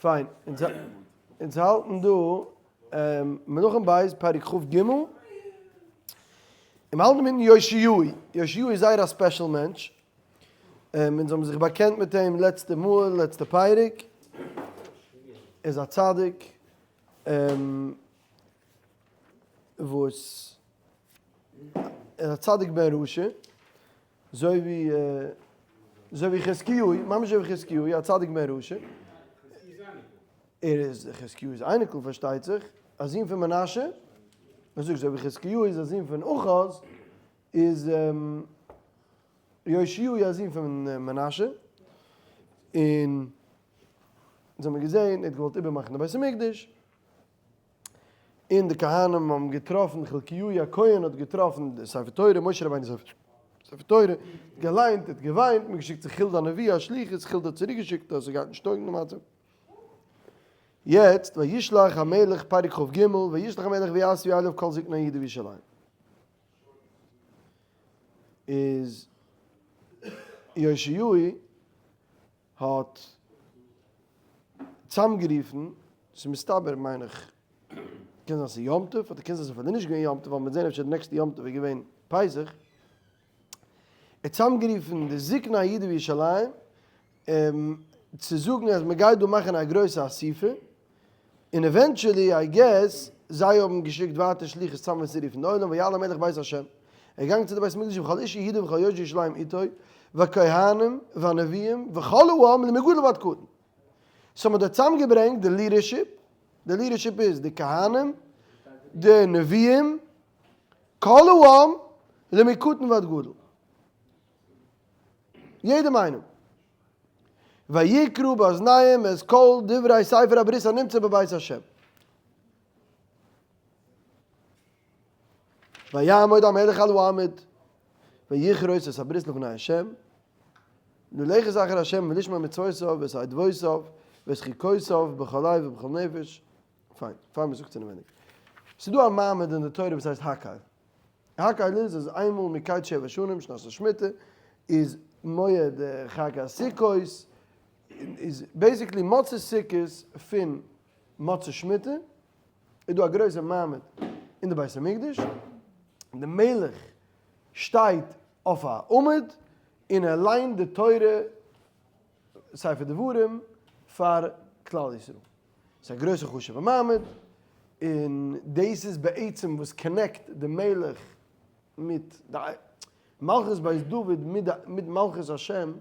פיין, אונז האלטן דא מלכים ב' פרק כ"ג, און מיר האלטן אינמיטן יאשיהו, יאשיהו איז זייער א special מענטש, אונז האבן זיך באקענט מיט אים לעצטע מאל, לעצטע פרק, ער איז א צדיק וואס איז א צדיק בן רשע, אזוי ווי אזוי ווי חזקיהו, ממש אזוי ווי חזקיהו, א צדיק בן רשע. ער איז חזקיהו'ס אייניקל פארשטייט זיך, א זון פון מנשה. איך זאג אזוי ווי חזקיהו איז א זון פון אחז, איז יאשיהו א זון פון מנשה. און אונז האמיר געזען, ער האט געוואלט איבערמאכן די בית המקדש. און די כהנים האבן געטראפן, חלקיהו הכהן האט געטראפן די ספר תורה, משה רבינו ספר תורה, געליינט, האט געוויינט, מען האט געשיקט צו חולדה הנביאה א שליחות, חולדה האט צוריק געשיקט אז ס'גייט נישט טויגן די מצב. יעצט, וישלח המלך, פרק כ"ג, וישלח המלך ויאספו אליו כל זקני יהודה וירושלים. איז יאשיהו האט צוזאמגערופן, ס'איז מסתבר מיין איך, קען זיין ס'איז יום טוב, אדער קען זיין ס'איז אפילו נישט געווען יום טוב, ווייל מ'וועט זען אפשר די נעקסטע יום טוב איז געווען פסח, ער האט צוזאמגערופן די זקני יהודה וירושלים צו זאגן אז מ'גייט דא מאכן א גרויסע אסיפה, און eventually I guess זיי האבן געשיקט ווייטער שליחות צוזאמען צו רופן די עולם ויעל המלך בית ה' ער איז געגאנגען צו די בית המקדש וכל איש יהודה וכל יושבי ירושלים איתו והכהנים והנביאים וכל העם למגדול ועד קטן. so מען האט דארט צוזאמגעברענגט די leadership, די leadership איז די כהנים, די נביאים, כל העם למקטן ועד גדול. יעדעם איינעם. ויקרא באזניהם את כל דברי ספר הברית הנמצא בבית השם. ויעמוד המלך על העמוד ויכרות את הברית לפני השם ללכת אחר השם ולשמור מצוותיו ואת עדותיו ואת חוקותיו בכל לב ובכל נפש. פיין, פאר מ'זאגט אינעווייניג. ס'דא א מעמד אין די תורה וואס הייסט הקהל. הקהל איז אז איינמאל מקץ שבע שנים שנת השמיטה איז מועד חג הסוכות איז basically מוצאי סוכות פון מוצאי שמיטה איז דא א גרויסע מעמד אין די בית המקדש די מלך שטייט אויף א עמוד און ער ליינט די תורה ספר דברים פאר כלל ישראל. ס'איז א גרויסע חשוב'ע מעמד, און דאס איז בעצם וואס connect די מלך מיט די מלכות בית דוד מיט מלכות השם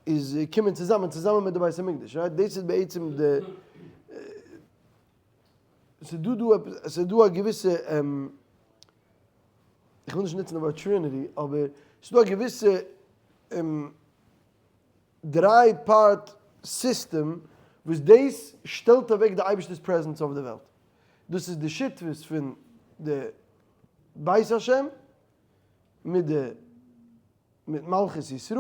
איז קומען צוזאמען צוזאמען מיט די בית המקדש, right? דאס איז בעצם די, ס'איז דא דא עפעס, ס'איז דא א געוויסע, איך וויל נישט נוצן די ווארט trinity, אבער ס'איז דא א געוויסע דריי part סיסטעם וואס דאס שטעלט אוועק די אייבערשטער'ס presence אויף די וועלט. דאס איז די שותפות פון די בית השם מיט די מיט מלכות ישראל,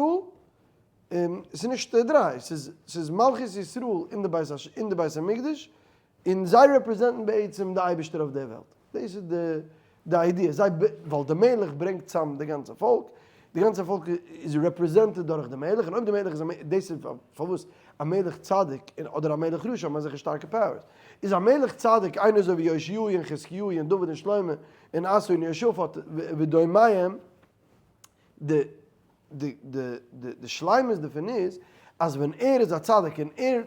און ס'איז נישט די דריי, ס'איז ס'איז מלכות ישראל אין די בית הש אין די בית המקדש, און זיי represent ן בעצם די אייבערשטער אויף דער וועלט. דאס איז די די idea, זיי ווייל די מלך ברענגט צאם די גאנצע פאלק, די גאנצע פאלק איז represented דורך די מלך, און אויב די מלך איז א דאס איז פארוואס א מלך צדיק אדער א מלך רשע האבן אזעלכע שטארקע powers, איז א מלך צדיק איינער אזוי ווי יאשיהו און חזקיהו און דוד און שלמה און אסא און יהושפט ודומיהם, די די די די שלימות דערפון איז אז ווען ער איז א צדיק און ער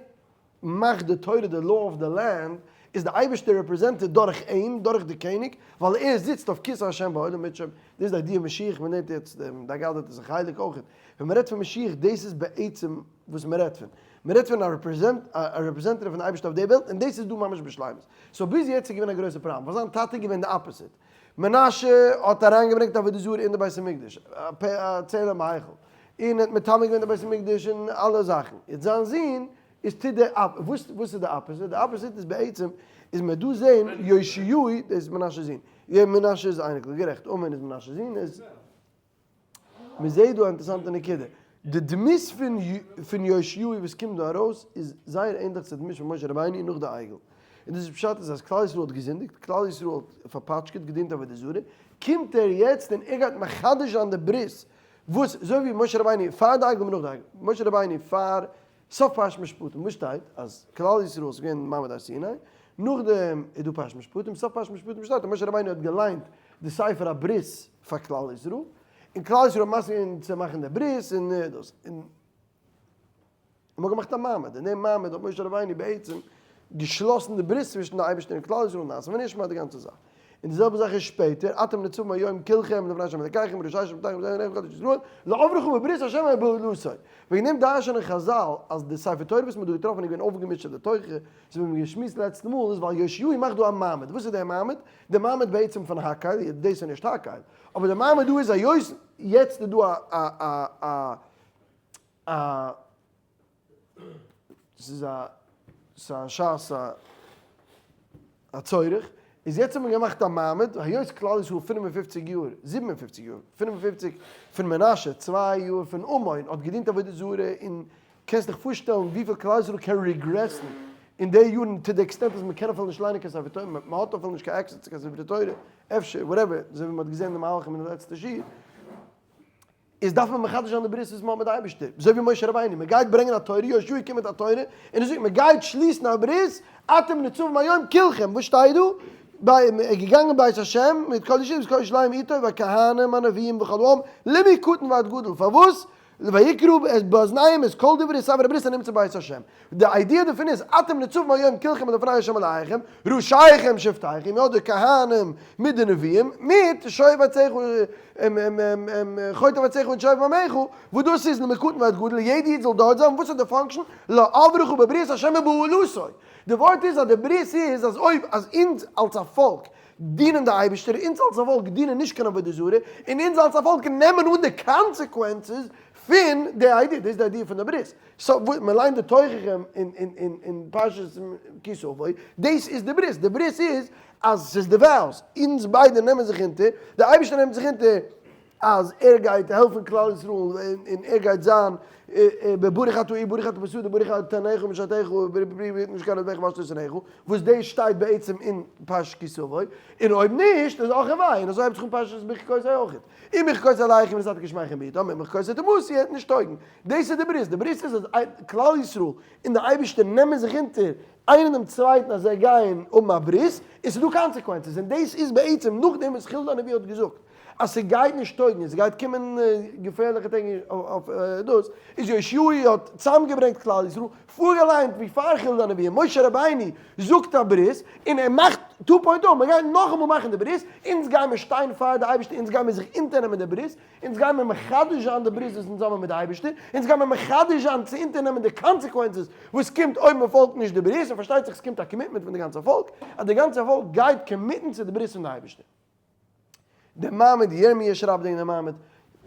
מאכט די תורה די law of the land, איז די אייבערשטער represented דורך אים, דורך די קעניג, ווייל ער זיצט אויף כסא השם בעולם מיט שם, דאס איז די idea משיח, מען נעמט יעצט דעם די אגדה איז א חלק אויך, ווען מען רעדט פון משיח דאס איז בעצם וואס מען רעדט פון, מען רעדט פון א representative פון די אייבערשטער אויף די וועלט און דאס איז דא ממש בשלימות, so ביז יעצט איז געווען א גרויסע פראבלעם, ווייל זיין טאטע איז געווען די opposite, מנשה האט אריינגעברענגט עבודה זרה אין די בית המקדש, א צלם בהיכל, און האט מטמא געווען די בית המקדש און אלע זאכן, יעצט זיין זון איז טוט די אפ, וואס וואס איז די opposite? די opposite איז בעצם איז מען דא זעהן יאשיהו, דאס איז מנשה'ס זון, יא מנשה איז אייניקל, גערעכט, אמן איז מנשה'ס זון, איז מען זעהט דא א אינטערעסאנטע נקודה, די דמות פון פון יאשיהו וואס קומט דא ארויס איז זייער ענדליך צו די דמות פון משה רבינו נאך די עגל, און דאס איז פשט איז אז כלל ישראל האט געזינדיגט, כלל ישראל האט פארפאטשקעט, געדינט עבודה זרה, קומט ער יעצט און ער גייט מחדש זיין די ברית, וואס אזוי ווי משה רבינו פאר די עגל און נאך די עגל, משה רבינו פאר. סוף פרשת משפטים וואס שטייט אז כלל ישראל איז געווען מעמד הר סיני, נאכדעם איז דא פרשת משפטים, סוף פרשת משפטים שטייט אז משה רבינו האט געליינט די ספר הברית פאר כלל ישראל, און כלל ישראל האט מסכים געווען צו מאכן די ברית און דאס, און מען האט געמאכט א מעמד, אין דעם מעמד האט משה רבינו בעצם געשלאסן די ברית צווישן די אייבערשטער און כלל ישראל, נעשה ונשמע די גאנצע זאך. און די זעלבע זאך איז שפעטער, אתם נצבים היום כלכם לפני ה' אלקיכם ראשי שבטיכם וזרעי עיניכם קדוש ישראל, לעברך בברית ה' ובאלתו. וועגן דעם דרש'נען חזל אז די ספר תורה וואס מען האט דא געטראפן איז געווען אויפגעמישט אויף די תוכחה, אזוי ווי מיר האבן געשמועסט לעצטע מאל, איז ווייל יאשיהו מאכט דא א מעמד. וואס איז דער מעמד? דער מעמד בעצם פון הקהל, דאס איז נישט הקהל, אבער דער מעמד דא איז היות יעצט איז דא א א א א ס'איז א ס'איז א שעת הצורך, איז יעצט האט מען געמאכט א מעמד, היות כלל ישראל 55 יאר, 57 יאר, 55 פון מנשה, צוויי יאר פון אמון, האט געדינט עבודה זרה, און קענסט דיך פארשטעלן וויפיל כלל ישראל קען regress ן אין די יארן, to the extent אז מ'קען אפילו נישט ליינען קיין ספר תורה, מ'האט אפילו נישט קיין access צו קיין ספרי תורה, אפשר, whatever, אזוי ווי מ'האט געזען די מהלכים אין די לעצטע שיעור. איז דארף מען מחדש זיין די ברית וואס מען האט מיט די אייבערשטער, אזוי ווי משה רבינו, מען גייט ברענגען א תורה, יהושע קומט מיט א תורה, און ער זאגט מען גייט שליסן א ברית, אתם נצבים היום כלכם, וואס שטייט דא? ביי ער איז געגאנגען בית השם מיט כל ישוב וכל ירושלים איתו והכהנים הנביאים וכל העם למקטן ועד גדול, פארוואס? ויקראו באזניהם את כל דברי ספר הברית הנמצא בית השם. די idea דערפון איז, אתם נצבים היום כלכם לפני השם אלהיכם, ראשיכם שבטיכם, יא די כהנים מיט די נביאים, מיט שואב עציך חוטב עציך און שואב מימיך, וואס דאס איז למקטן ועד גדול, יעדע איד זאל דארט זיין, וואס איז די function? לעברך בברית השם ובאלתו. די ווארט איז אז די ברית איז אז אויב אז אונז אלס א פאלק דינען די אייבערשטער, אונז אלס א פאלק דינען נישט קיין עבודה זרה, און אונז אלס א פאלק נעמען אן די consequences פון די idea, דאס איז די idea פון די ברית. so וואס מען ליינט די תוכחה אין פרשת כי תבוא, דאס איז די ברית, די ברית איז אז ס'איז די vows, אונז ביידע נעמען זיך אונטער, די אייבערשטער נעמט זיך אונטער אז ער גייט העלפן כלל ישראל און ער גייט זיין ברוך אתה ברוך אתה בשדה ברוך אתה טנאך ומשתך וואס דאס שטייט בעצם אין פרשת כי תבוא, און אויב נישט איז אך און וויי, און אזוי הייבט זיך אן פרשת בחוקותי אויך, אם בחוקותי תלכו ונתתי גשמיכם בעתם, אם בחוקותי תמאסו וועט נישט טויגן, דאס איז די ברית, די ברית איז אז כלל ישראל און די אייבערשטער נעמען זיך אונטער איינער דעם צווייטן אז זיי גייען האבן א ברית, און ס'איז דא consequences, און דאס איז בעצם נאכדעם וואס חולדה הנביא האט געזאגט אז ס'גייט נישט טויגן און ס'גייט קומען געפערליכע טעג אויף דאס, איז יאשיהו האט צוזאמגעברענגט כלל ישראל, פארגעליינט ווי פאר חולדה הנביא, משה רבינו זאגט א ברית, און ער מאכט two point o, מ'גייט נאכאמאל מאכן די ברית, אונז גיימער שטיין פאר די אייבערשטער, אונז גיימער זיך אונטערנעמען די ברית, אונז גיימער מחדש זיין די ברית וואס אונז האבן מיט די אייבערשטער, אונז גיימער מחדש זיין צו אונטערנעמען די consequences וואס קומט אויב מען פאלגט נישט די ברית, און פארשטייט זיך עס קומט א commitment פון די גאנצע פאלק, אז די גאנצע פאלק גייט commit ן צו די ברית פון די אייבערשטער. דער מעמד, ירמי' שרייבט וועגן דעם מעמד,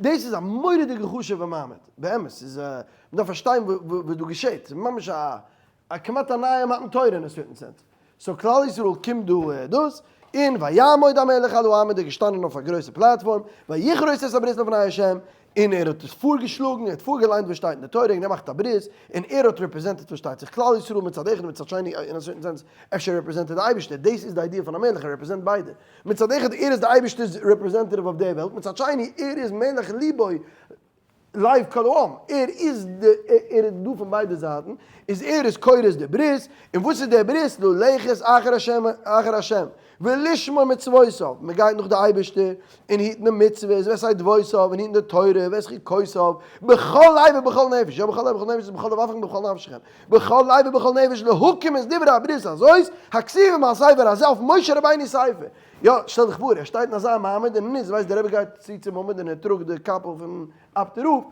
דאס איז א מורא'דיגע חשוב'ע מעמד, באמת, ס'איז א, מען דארף פארשטיין וואס דא געשעט, ס'איז ממש א א כמעט א נייע מתן תורה אין א certain sense. so כלל ישראל קומט דא דאס, און ויעמוד המלך על העמוד איז געשטאנען אויף א גרויסע platform, ויכרות את הברית לפני ה', און ער האט עס פארגעשלאגן, ער האט פארגעליינט וואס שטייט אין די תורה, און געמאכט א ברית, און ער האט represented פארשטייט זיך כלל ישראל מצד אחד ומצד שני אין א certain sense אפשר represented די אייבערשטער, דאס איז די idea פון א מלך, ער represent ביידע, מצד אחד ער איז די אייבערשטער'ס representative אויף די וועלט, מצד שני ער איז מלך ליבו לב כל העם, ער איז די, ער איז דא פון ביידע זייטן, איז ער איז כורת די ברית, און וואס איז דער ברית? ללכת אחר השם אחר השם, ולשמור מצוותיו, מען גייט נאך די אייבערשטער, און היטן די מצוות, ואת עדותיו, און היטן די תורה, ואת חוקותיו, בכל לב ובכל נפש, יא בכל לב ובכל נפש איז בכל לבבכם ובכל נפשכם, בכל לב ובכל נפש להקים את דברי הברית הזאת, הכתובים על ספר הזה אויף משה רבינו ספר. יא, שטעל דיך פאר, ער שטייט אין אזא מעמד און נישט ווייסט דער רבי גייט צו צום עמוד און ער טראגט די קאפל פון אפטער רב,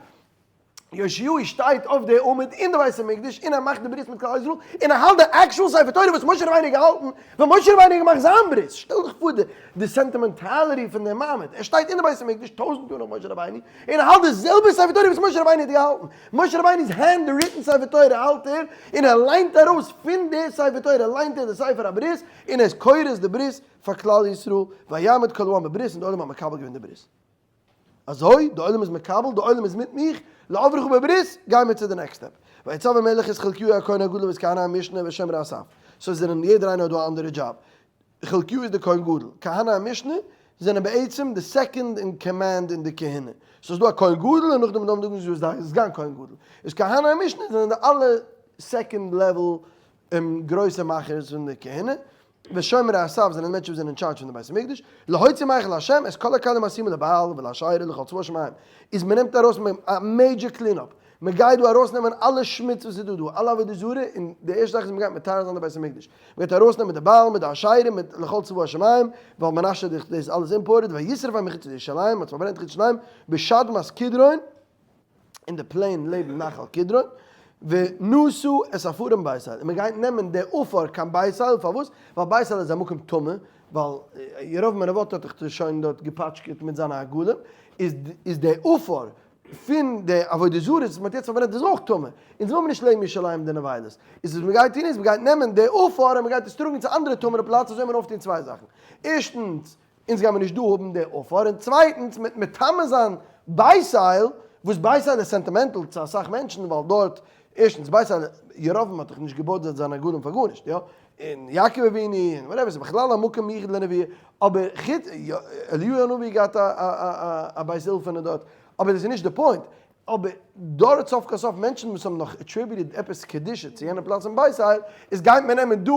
יאשיהו שטייט אויף די עמוד אין די בית המקדש און ער מאכט די ברית מיט כלל ישראל און ער האלט די actual ספר תורה וואס משה רבינו האט געהאלטן ווען משה רבינו האט געמאכט זיין ברית, שטעל דיך פאר די sentimentality פון די מעמד, ער שטייט אין די בית המקדש טויזנט יאר נאך משה רבינו און ער האלט די זעלבע ספר תורה וואס משה רבינו האט געהאלטן, משה רבינו'ס hand written ספר תורה האלט ער און ער ליינט ארויס פון די ספר תורה ליינט ער די ספר הברית און ער איז כורת די ברית פאר כלל ישראל, ויעמוד כל העם בברית און די עולם האט מקבל געווען די ברית. אזוי, די עולם איז מקבל, די עולם איז מיט מיך, לעברך בברית, גיי מיר צו די next step. ויצו המלך את חלקיהו הכהן הגדול ואת כהני המשנה ואת שומרי הסף. so זענען יעדער איינער האט דא א אנדערע דזשאב. חלקיהו איז די כהן גדול, כהני המשנה. זענען בעצם די second in command אין די כהונה. סאיז דא א כהן גדול און נאכדעם איז דא וואס איז די סגן כהן גדול. איז כהני המשנה זענען די אלע second level גרויסע מאכערס פון די כהונה. ושומרי הסף זענען די מענטשן וואס זענען אין טשארדזש פון די בית המקדש. להוציא מהיכל השם את כל הכלים העשויים לבעל ולאשרה לכל צבא השמים. איז מען נעמט ארויס א major clean up. מען גייט דא ארויסנעמען אלע שמוץ וואס איז דא דא, אלע עבודה זרה, און די ערשטע זאך איז מען גייט מטהר זיין די בית המקדש, מען גייט ארויסנעמען די בעל מיט די אשרה מיט לכל צבא השמים, ווייל מנשה האט דאך דאס אלעס imported, וישרפם מחוץ לירושלים, מען האט פארברענט חוץ ירושלים, בשדמת קדרון, אין די plain לעבן נחל קדרון, ונשאו את עפרם ביתאל, און מען גייט נעמען די עפר קיין בית אל, פארוואס? ווייל בית אל איז א מקום טמא, ווייל ירבעם בן נבט האט דאך שוין דארט געפאטשקעט מיט זיינע עגלים, איז די עפר פון די עבודה זרה וואס מען האט יעצט פארברענט איז אויך טמא, אונז וויל מיר נישט לעבן ירושלים די נבילות, איז וואס מען גייט טון איז מען גייט נעמען די עפר און מען גייט עס טראגן צו אנדערע טמא'נע פלאץ אזוי וועט מען אויפטון צוויי זאכן, ערשטנס אונז גיימיר נישט דא האבן די עפר, און צווייטנס מען וועט מטמא זיין בית אל, וואס בית אל איז sentimental צו אסאך מענטשן ווייל דארט, ערשטנס בית אל, ירבעם האט דאך נישט געבויט דארט זיינע עגלים פאר גארנישט, יא? און יעקב אבינו און whatever, ס'איז בכלל א מקום מיוחד לנבואה, אבער חוץ, אליהו הנביא געהאט א בית אולפנא דארט, אבער דאס איז נישט די point, אבער דארט סוף כל סוף מענטשן וואס האבן נאך attributed עפעס קדושה צו יענע פלאץ אין בית אל, איז גייט מען נעמען דא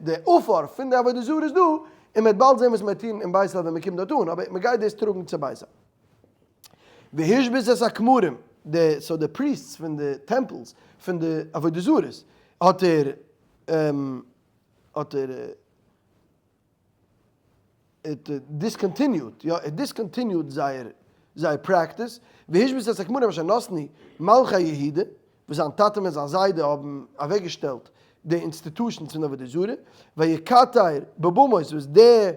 די עפר פון די עבודה זרה איז דא, און מ'וועט באלד זען וואס מ'וועט טון אין בית אל ווען מ'קומט דארט אן, אבער מ'גייט דאס טראגן צו בית אל. והשבית את הכמרים, די, so די priests פון די temples פון די עבודה זרות האט ער האט ער discontinued, יא, ער discontinued זייער זייער practice, והשבית את הכמרים אשר נתנו מלכי יהודה, וואס זיין טאטע מיט זיין זיידע האבן אוועקגעשטעלט די institutions פון עבודה זרה, ויקטר בבמות, וואס די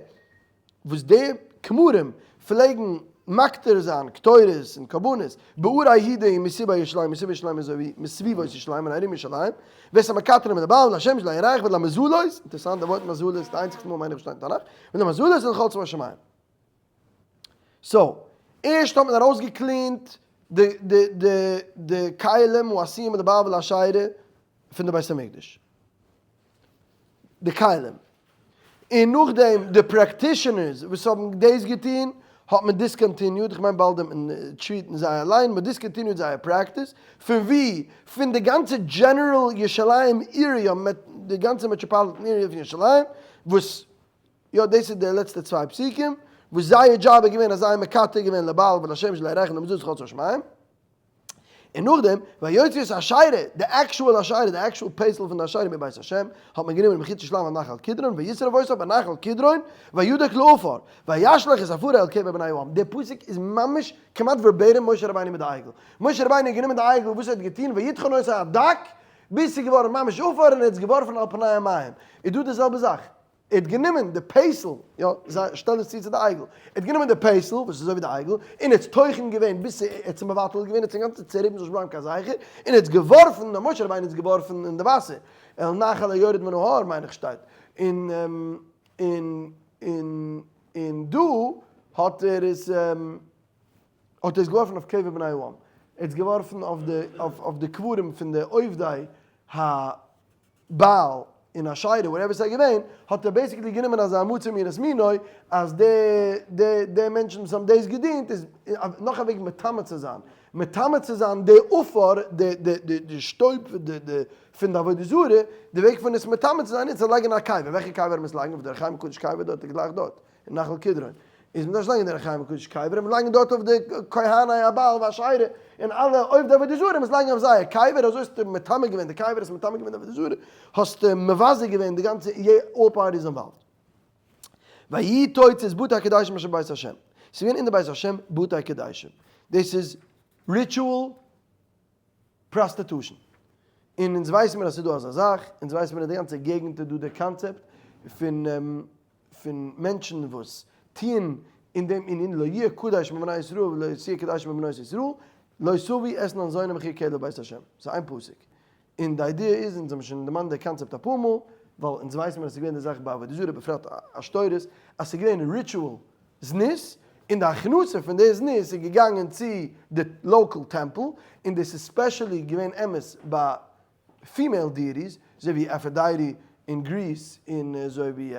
וואס די כמרים פלעגן מקטיר זיין קטורת און קרבנות בערי יהודה און מסביב ירושלים, מסביב ירושלים איז אזוי ווי מסביבות ירושלים און ארום ירושלים, ואת המקטרים לבעל ולשמש ולירח ולמזלות, אינטערעסאנט די ווארט מזלות איז די איינציגסטע מאל מיין איך וואס שטייט אין תנך, ולמזלות ולכל צבא השמים. so, ערשט האט מען ארויסגע clean ט די די די די כלים העשויים לבעל ולאשרה פון די בית המקדש. די כלים, און נאכדעם די practitioners וואס האבן דאס געטון האט מען discontinued, איך מיין באלד וועט מען treat ן זיי אליין, מען discontinued זייער practice, פון ווי? פון די גאנצע general ירושלים area, די גאנצע metropolitan area פון ירושלים, וואס יא דאס איז די לעצטע צוויי פסוקים, וואס זייער דזשאב איז געווען אז זיי האבן מקטר געווען לבעל ולשמש ולירח ולמזלות ולכל צבא השמים. און נאכדעם, ויוציאו את האשרה, די actual אשרה, די actual פסל פון די אשרה מבית השם, האט מען גענומען מחוץ ירושלים אל נחל קדרון, וישרף אותה בנחל קדרון, וידק לעפר, וישלך את עפרה אל קבר בני העם. די פסוק איז ממש כמעט verbatim משה רבינו מיט די עגל. משה רבינו האט גענומען די עגל, וואס ער האט געטון, ויטחן אותו עד דק, ביז ס'איז געווארן ממש עפר, און ער האט עס געווארפן על פני המים. איז דא די זעלבע זאך. ער האט גענומען די פסל, יא, שטעל עס צו צו די עגל, ער האט גענומען די פסל, וואס איז אזוי ווי די עגל, און ער האט עס טוחן געווען ביז ער האט עס מבטל געווען, ער האט עס אינגאנצן צעריבן ס'זאל נישט בלייבן קיין זכר, און ער האט עס געווארפן, נאר משה רבינו האט עס געווארפן אין די וואסער, אל נחל היורד מן ההר מיין איך שטייט, און און און און דא האט ער עס האט ער עס געווארפן אויף קבר בני העם, ער האט עס געווארפן אויף די אויף די קברים פון די עובדי ה. בעל און אשרה whatever סאיז געווען, האט ער basically גענומען אזא מצה מינות מינו, אז די די די מענטשן וואס האבן דאס געדינט איז נאך א וועג מטמא צו זיין, מטמא צו זיין די עפר די די די די שטויב די די פון די עבודה זרה, די וועג פון עס מטמא צו זיין איז צו לייגן א קבר, וועלכע קבר וועט מען עס לייגן? אויף די אור החיים הקדוש קבר דארט איז גלייך דארט. אין נחל קדרון, איז מען דארף נישט לייגן דער אור החיים הקדוש קבר, מען לייגן דארט אויף די כהני הבעל והאשרה און אלע עובדי עבודה זרה, מען לייגן אויף זייער קבר, אזוי האסטו מטמא געווען די קבר, האסט מטמא געווען די עבודה זרה, האסטו מבזה געווען די גאנצע all parties involved. ויתוץ את בתי הקדשים אשר בבית השם, ס'איז געווען אין די בית השם בתי קדשים, דאס איז ritual prostitution. און אונז ווייסן מיר אז ס'איז דא אזא זאך, אונז ווייסן מיר אז די גאנצע געגנט איז דא די קאנצעפט פון פון מענטשן וואס טוען אין דעם ענין, לא יהיה קדש מבני ישראל ולא תהיה קדשה מבנות ישראל, לא תביא אתנן זונה ומחיר כלב לבית השם. ס'איז איין פסוק. און די idea איז, אונז האבן שוין דערמאנט די קאנצעפט אפאר מאל, ווייל אונז ווייסן מיר אז ס'איז געווען די זאך ביי עבודה זרה בפרט עשתורת, אז ס'איז געווען ritual זנות, און די הכנסה פון די זנות איז געגאנגען צו די local temple, און דאס איז specially געווען אמת ביי female deities, אזוי ווי אפראדייטי אין Greece, און אזוי ווי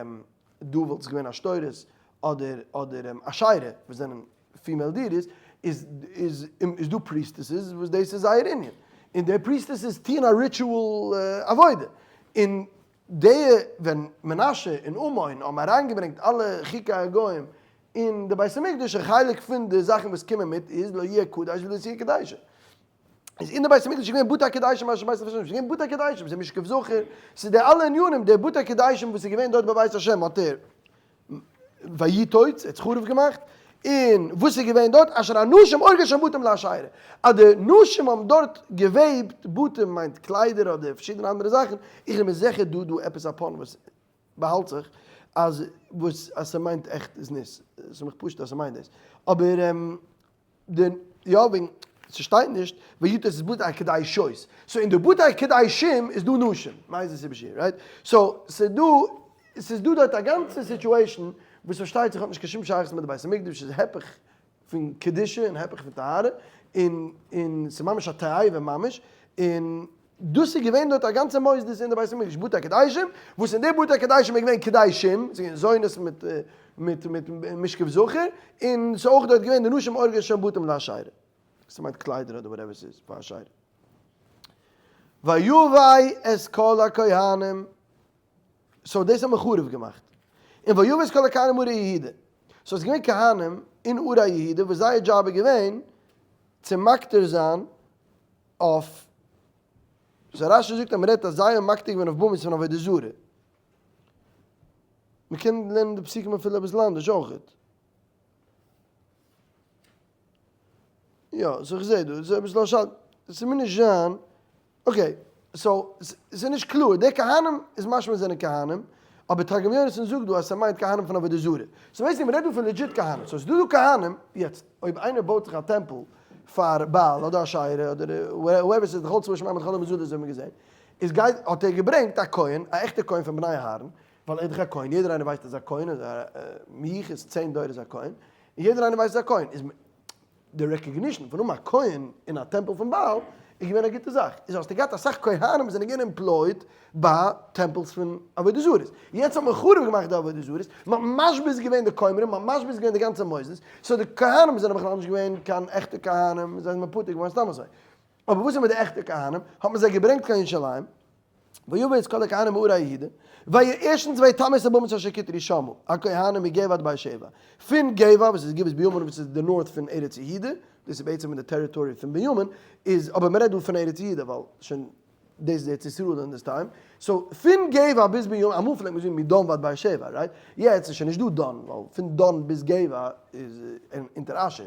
דא וואלט עס געווען עשתורת. אדער אדער אשרה וואס זענען female deities, איז איז איז דא priestesses וואס דאס איז זייער ענין, און די priestesses טוען א ritual עבודה, און די ווען מנשה און אמון האבן אריינגעברענגט אלע חוקי הגוים אין די בית המקדש, א חלק פון די זאכן וואס קומען מיט איז לא יהיה קדש ולא תהיה קדשה. איז אין די בית המקדש געווען בתי קדשים אשר בית השם, ס'איז געווען בתי קדשים, ס'איז משכב זכר, ס'איז די אלע ענינים, די בתי קדשים וואס איז געווען דארט בבית השם האט ער ויתוץ, ער האט חרוב געמאכט, און וואס איז געווען דארט, אשר הנשים אורגות שם בתים לאשרה, אז די נשים האבן דארט געוועבט בתים מיינט קליידער אדער פארשידענע אנדערע זאכן, איך בין מיר זיכער דא דא עפעס א pun וואס באהאלט זיך אז וואס אז ס'מיינט עכט זנות, ס'איז מיך פשוט אז ס'מיינט דאס, אבער די יא וועגן ס'שטייט נישט ויתוץ איז בתי קדשות, so אין די בתי קדשים איז דא נשים, מאיזה סיבה שיהיה, right? So ס'דא ס'איז דא דארט א גאנצע situation וואס פארשטייט זיך האט נישט קיין שום שייכות מיט די בית המקדש, ס'איז הפך פון קדושה און הפך פון טהרה, און און ס'איז ממש א תאווה ממש, און דאס איז געווען דארט א גאנצע מוסדות אין די בית המקדש בתי קדשים, וואס אין די בתי קדשים איז געווען קדשים, ס'איז געווען זונות מיט מיט מיט משכב זכר, און ס'איז אויך דארט געווען די נשים אורגות שם בתים לאשרה, ס'מיינט קליידער אדער whatever ס'איז פאר אשרה. ויבא את כל הכהנים, so דאס האט מען חרוב געמאכט, און ויבא את כל הכהנים מערי יהודה, so ס'איז געווען כהנים אין ערי יהודה וואס זייער דזשאב איז געווען צו מקטיר זיין אויף so רשי זאגט אז מ'רעדט אז זיי האבן מקטיר געווען אויף במות פון עבודה זרה. מ'קען לערנען די פסוקים אפילו אביסל אנדערש אויכעט. יא, so איך זעה דא, ס'איז אביסל א שאלה, ס'מוז נישט זיין, okay, so ס'איז נישט קלאר, די כהנים איז משמע זענען כהנים, אבער תרגום יונתן זאגט דא אז ס'מיינט כהנים פון עבודה זרה. so basically מ'רעדט דא פון legit כהנים, so ס'איז דא דא כהנים, יעצט אויב איינער בויט זיך א טעמפל פאר בעל אדער אשרה אדער whoever ס'איז לכל צבא שמים ולכל המזוזה אזוי האט מען געזען, איז גייט האט ער געברענגט א כהן, א עכטע כהן פון בני אהרן, ווייל ער איז דאך א כהן, יעדער איינער ווייסט אז א כהן איז א מיוחס צען דורות איז א כהן, און יעדער איינער ווייסט אז א כהן איז די recognition פון האבן א כהן אין א טעמפל פון בעל איז געווען א גוטע זאך, איז האסטו געהאט אסאך כהנים וואס זענען געווען employed ביי temples פון עבודה זרות, יעצט האט מען חרוב געמאכט די עבודה זרות, מען האט משבית געווען די כומרים, מען האט משבית געווען די גאנצע מוסדות, so די כהנים זענען בכלל נישט געווען קיין עכטע כהנים, זיי זענען פטור געווארן סתם אזוי. אבער וואס איז מיט די עכטע כהנים? האט מען זיי געברענגט קיין ירושלים, ויבא את כל הכהנים מערי יהודה, ויהי ערשטנס ויטמא את הבמות אשר קטרו שמה הכהנים מגבע עד באר שבע, פון גבע וואס איז גבעת בנימין וואס איז די north פון ארץ יהודה, דאס איז בעצם אין די territory פון בנימין, איז אבער מען רעדט דא פון ארץ יהודה ווייל שוין דאס איז ארץ ישראל אין this time, so פון גבע ביז בנימין, אמאל פלעגט מען זאגן מדן ועד באר שבע, right? יעצט איז שוין נישט דא דן, ווייל פון דן ביז גבע איז אונטער אשר,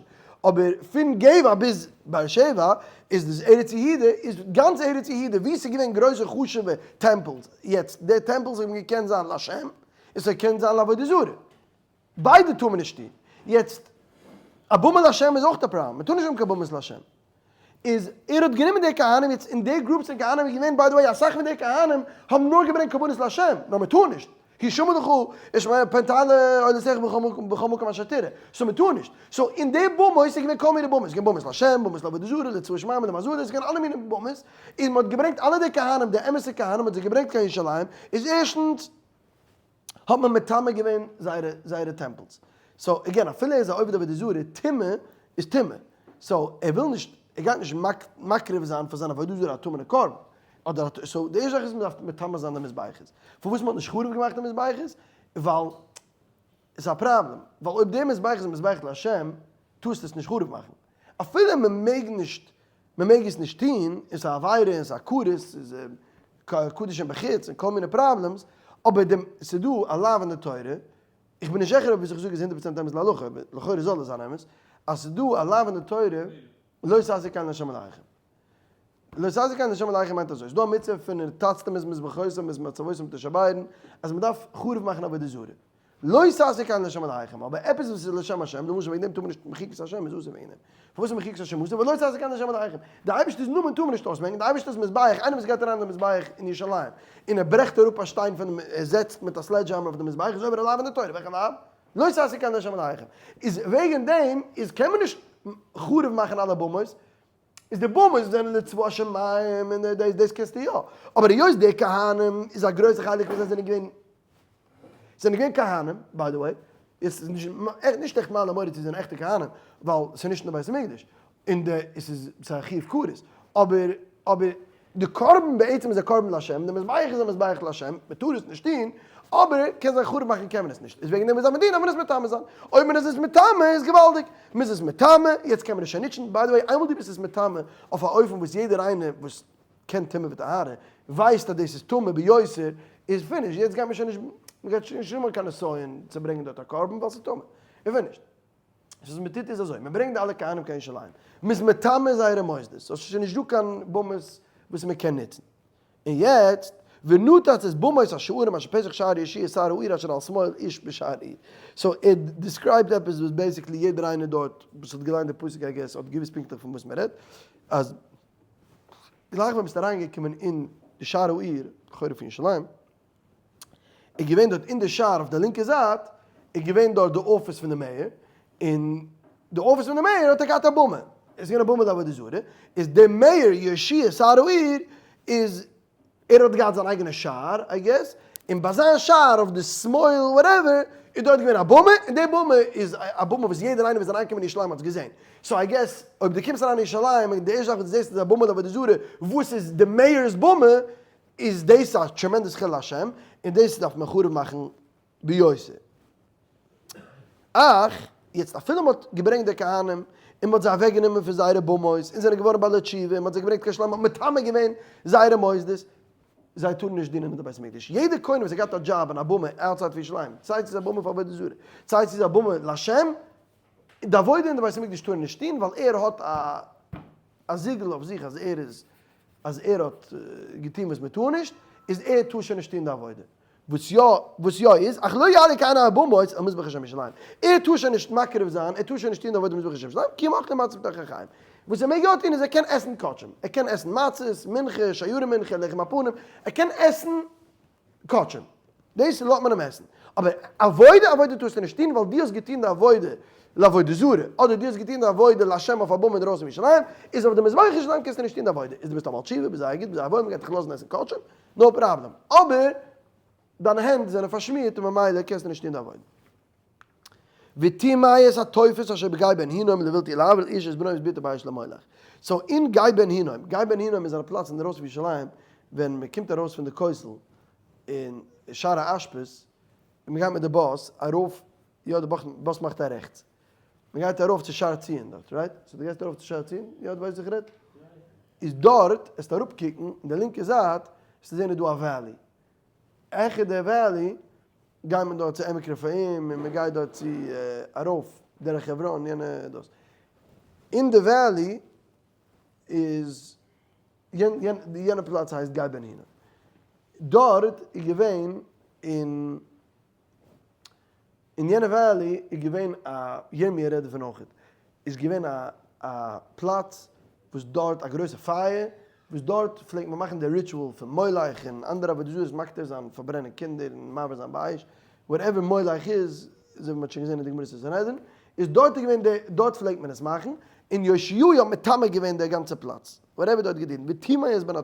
אבער פון גבע ביז באר שבע איז דאס ארץ יהודה, איז גאנץ ארץ יהודה וואו ס'איז געווען גרויסע חשוב'ע temples, יעצט די temples האבן געקענט זיין לשם, און ס'האט געקענט זיין לעבודה זרה, ביידע טאר מען נישט טון, יעצט א במה לשם איז אויך א פראבלעם, מ'טאר נישט האבן קיין במות לשם, איז ער האט גענומען די כהנים, יעצט אין די groups פון כהנים איז געווען by the way אסאך פון די כהנים האבן נאר געברענגט קרבנות לשם, נאר מ'טאר נישט, השמר לך ושמור פן תעלה עולותיך בכל מקום אשר תראה, so מ'טאר נישט, so אין די במות איז געווען כל מיני במות, איז געווען במות לשם, במות לעבודה זרה, לצבא שמים ולמזלות, איז געווען אלע מיני במות, און מ'האט געברענגט אלע די כהנים, די אמת'ע כהנים מ'האט זיי געברענגט קיין ירושלים, איז ערשטנס האט מען מטמא געווען זייערע זייערע temples, so again אפילו ער איז א עובד עבודה זרה, טומאה איז טומאה, so ער וויל נישט, ער גייט נישט מקריב זיין פאר זיין עבודה זרה א טמא'נע קרבן, אדער א, so די ערשטע זאך איז מען דארף מטמא זיין די מזבחות, פארוואס מען האט נישט חרוב געמאכט די מזבחות, ווייל עס איז א פראבלעם, ווייל אויב די מזבח איז מזבח להשם, טארסטו עס נישט חרוב מאכן, אפילו מען מעג נישט, מען מעג עס נישט טון, עס איז א עבירה און עס איז א כרת, עס איז קדשים בחוץ און כל מיני problems, אבער די, עס איז דא א לאו אין די תורה, איך בין נישט זיכער אויב וואס איך זאג איז הונדערט פראצענט אמת להלכה, אבער לכאורה זאל עס זיין אמת, אז עס איז דא א לאו אין די תורה, לא תעשו כן לה' אלהיכם. לא תעשו כן לה' אלהיכם מיינט אזוי, ס'איז דא א מצוה פון ונתצתם את מזבחותם ואת מצבותם תשברון, אז מ'דארף חרוב מאכן עבודה זרה. לא תעשו כן לה' אלהיכם, אבער עפעס וואס איז לשם השם, למשל וועגן דעם טאר מען נישט מחיקת השם איז אסור וועגן דעם. פארוואס איז מחיקת השם אסור? ווייל לא תעשו כן לה' אלהיכם. די אייבערשטער'ס נאמען טאר מען נישט אויסמעקן, די אייבערשטער'ס מזבח, איינער וואס גייט אריין אין די מזבח אין ירושלים, און ער ברעכט אראפ א שטיין פון דעם, ער זעצט מיט א sledgehammer אויף די מזבח, איז עובר א לאו אין די תורה, וועלכע לאו? לא תעשו כן לה' אלהיכם. איז וועגן דעם איז קען מען נישט חרוב מאכן אלע במות, איז די במות זענען לצבא השמים און דאס דאס קענסטו יא, אבער היות די כהנים איז א גרויסע חלק פון זיי זענען געווען זענען געווען כהנים by the way. עס איז נישט נישט עכט מעלה מוריד צו זענען עכטע כהנים, ווייל ס'איז נישט אין די בית המקדש, און די עס איז ס'איז א חיוב כרת, אבער אבער די קרבן בעצם איז א קרבן להשם, די מזבח איז א מזבח להשם, מען טאר עס נישט טון, אבער קען זיין חרוב מאכן קען מען עס נישט, איז וועגן דעם איז א מדינה אז מען עס מטמא זיין, אויב מען איז עס מטמא איז געוואלדיג, מען איז עס מטמא, יעצט קען מען עס שוין נוצן, by the way איינמאל דו ביסט עס מטמא אויף א אופן וואס יעדער איינער וואס קען טומאה וטהרה, ווייסט אז דאס איז טמא ביותר, איז finish, יעצט גייט מען שוין נישט, מען גייט שוין נישט האבן קיין נסיון צו ברענגען דארט א קרבן ווייל ס'איז טמא, און finish. וואס מען טוט איז אזוי, מען ברענגט די אלע כהנים קיין ירושלים, מען איז מטמא זייערע מוסדות, סאו ס'איז שוין נישט דא קיין במות וואס מען קען נוצן. און יעצט, ונתץ את במות השערים אשר פתח שער יהושע שר העיר אשר על שמאל איש בשער העיר. so ער describe ט עפעס וואס basically יעדער איינער דארט וואס האט געליינט די פסוק I guess האט געוואוסט פונקטליך פון וואס מען רעדט, אז גלייך ווען ביסט אריינגעקומען אין די שער העיר, לכאורה פון ירושלים, איז געווען דארט אין די שער אויף די לינקע זייט, איז געווען דארט די אפיס פון די mayor, און די אפיס פון די mayor האט ער געהאט א במה, עס איז געווען א במה לעבודה זרה, איז דער mayor יהושע שר העיר איז ער האט געהאט זיין אייגענע שער I guess, און ביי זיין שער אויף די שמאל whatever איז דארט געווען א במה, און די במה איז א במה וואס יעדער איינער וואס איז אריינגעקומען אין ירושלים האט עס געזען, so I guess אויב דו קומסט אריין אין ירושלים און די ערשטע זאך וואס דו זעסט איז א במה לעבודה זרה וואס איז די mayor's במה, איז דאס א tremendous חילול השם, און דאס דארף מען חרוב מאכן ביותר. אך, יעצט אפילו מען האט געברענגט די כהנים, און מען האט זיי אוועק גענומען פון זייערע במות, און זענען געווארן בעלי תשובה, און מען האט זיי געברענגט קיין ירושלים, מען האט מטמא געווען זייערע מוסדות, זיי טארן נישט דינען אין די בית המקדש. יעדער כהן וואס האט געהאט א דזשאב אין א במה outside פון ירושלים, סיי ס'איז א במה פאר עבודה זרה, סיי ס'איז א במה לשם, די עבודה אין די בית המקדש טאר ער נישט טון, ווייל ער האט א א זיגל אויף זיך אז ער איז אז ער האט געטון וואס מען טאר נישט, איז ער טאר שוין נישט טון די עבודה. וואס יא, וואס יא איז, אך לא יעלה כהן הבמות אל מזבח השם ירושלים. ער טאר שוין נישט מקריב זיין, ער טאר שוין נישט טון די עבודה מזבח השם ירושלים, כי אם אוכלי מצות מתוך החיים. וואס ער מעג יא טון איז ער קען עסן קדשים. ער קען עסן מצות, מנחה, שיירי מנחה, לחם הפנים, ער קען עסן קדשים. דאס לאזט מען אים עסן. אבער עבודה, עבודה טארסטו נישט טון, ווייל דו האסט געטון די עבודה לעבודה זרה, אדער דו האסט געטון די עבודה להשם אויף א במה אינדרויסן פון ירושלים, איז אויף די מזבח ירושלים קענסטו נישט טון די עבודה. איז דו ביסט א בעל תשובה, ביסט זייער גוט, ביסט זייער וואויל, מען גייט דיך לאזן עסן קדשים, no problem. אבער דיינע הענט זענען פארשמירט און ממילא קענסטו נישט טון די עבודה. וטימא את התופת אשר בגיא בן הינום לבלתי להעביר איש את בנו ואת בתו באש למולך. so אין גיא בן הינום, גיא בן הינום איז א פלאץ אינדערויסן פון ירושלים, ווען מען קומט ארויס פון די כותל אין שער האשפות, און מען גייט מיט די באס ארויף, יא די באס מאכט א רעכטס, מען גייט ארויף צו שער ציון דארט, right? so דו גייסט ארויף צו שער ציון, יא דו ווייסט וואס איך רעד? איז דארט, עסטו אראפקוקן אין די לינקע זייט, וועסטו זען איז דא א valley, העכער די valley גייט מען דארט צו עמק רפאים און מען גייט דארט צו ארויף דרך חברון יענע דאס. אין די valley איז יענע פלאץ הייסט גיא בן הינום. דארט איז געווען אין אין יענע valley איז געווען א, ירמי' רעדט דערפון אויכעט, איז געווען א א פלאץ וואס דארט א גרויסע פייער, וואס דארט פלעגט מען מאכן די ritual פון מולך און אנדערע עבודה זרות מקטיר זיין, פארברענען קינדער און מעביר זיין באש, whatever מולך איז, אזוי ווי מען האט שוין געזען אין די גמרות אין סנהדרין, איז דארט איז געווען די, דארט פלעגט מען עס מאכן, און יאשיהו האט מטמא געווען די גאנצע פלאץ, whatever דארט געדינט, וטימא את בן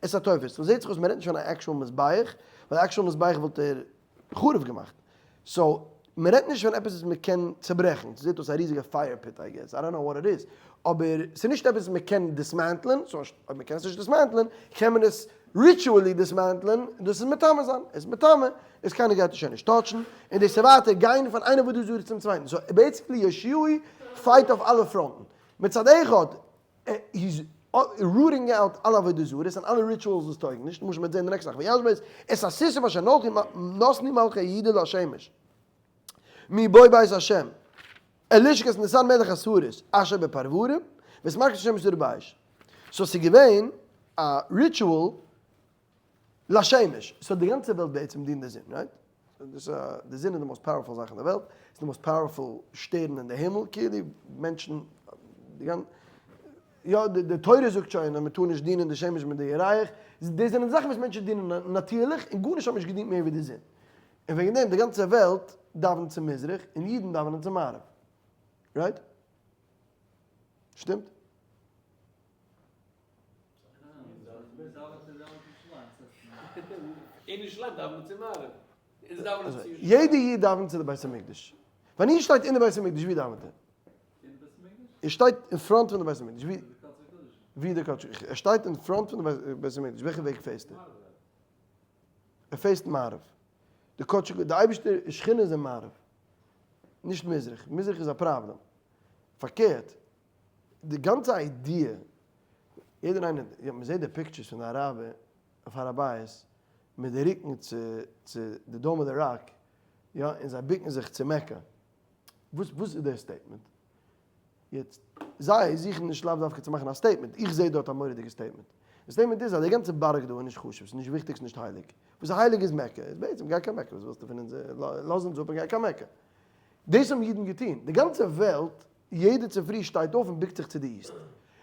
את התופת, סאו זעט זיך אויס מען רעדט נישט פון א actual מזבח, ווייל actual מזבח וואלט ער חרוב געמאכט. so, מען רעדט נישט פון עפעס וואס מען קען צוברעכן, ס'זעט אויס א ריזיגע fire pit I guess, I don't know what it is, אבער ס'איז נישט עפעס וואס מען קען dismantle ען, so אויב מען קען עס נישט dismantle ען, קען מען עס ritually dismantle ען, און דאס איז מטמא זיין, עס איז מטמא, איז קיינער גייט עס שוין נישט touch ן, און דאס איז ווייטער גיין פון איין עבודה זרה צום צווייטן, so basically יאשיהו fight אויף אלע פראנטן, מצד אחד he's rooting out אלע עבודה זרות און אלע rituals וואס טויגן נישט, למשל מ'וועט זען די נעקסטע זאך וישבות את הסיסים אשר נתנו מלכי יהודה לשמש מבוא בית השם אל לשכת נתן מלך הסריס אשר בפרברים ואת מקטרת השמש שרו באש. so ס'איז געווען א ritual לשמש, so די גאנצע וועלט בעצם דינט די זון, right? דאס איז די זון איז די most powerful זאך אין די וועלט, ס'איז די most powerful שטערן אין די הימל, כאילו מענטשן, די גאנ. יא, די תורה זאגט שוין אז מען טאר נישט דינען די שמש מיט די ירח, דאס זענען זאכן וואס מענטשן דינען נאטירליך, און גארנישט האט נישט געדינט מער ווי די זון. און וועגן דעם די גאנצע וועלט דאווענט צו מזרח, און אידן דאווענען צו מערב. right? שטימט? יעדע איד דאווענט צו די בית המקדש. ווען איר שטייט אין די בית המקדש ווי דאווענט ער? ער שטייט אין front פון די בית המקדש ווי? ווי די קדש ער שטייט אין front פון די בית המקדש וועלכע וועג face ט ער? ער face ט מערב. די קדש די אייבערשטער שכינה איז אין מערב. נישט מזרח. מזרח איז א פראבלעם. פארקערט די גאנצע idea יעדער איינער יא מ'זעט די pictures פון די אראבער אויף הר הבית מיט די רוקן צו צו די Dome of the Rock יא און זיי בוקן זיך צו מעקא. וואס וואס איז דער statement? יעצט, זיי זוכן נישט לאו דווקא צו מאכן א statement, איך זעה דארט א מורא'דיגע statement. די statement איז אז די גאנצע בארג דא איז נישט חשוב, ס'איז נישט וויכטיג, ס'איז נישט הייליג. וואס איז הייליג איז מעקא, איז בעצם גיי קיין מעקא, וואס ווילסטו פון אונז, לאז אונז אפ און גיי קיין מעקא. דאס האבן אידן געטון, די גאנצע וועלט, יעדער צופרי שטייט אויף און בוקט זיך צו די east.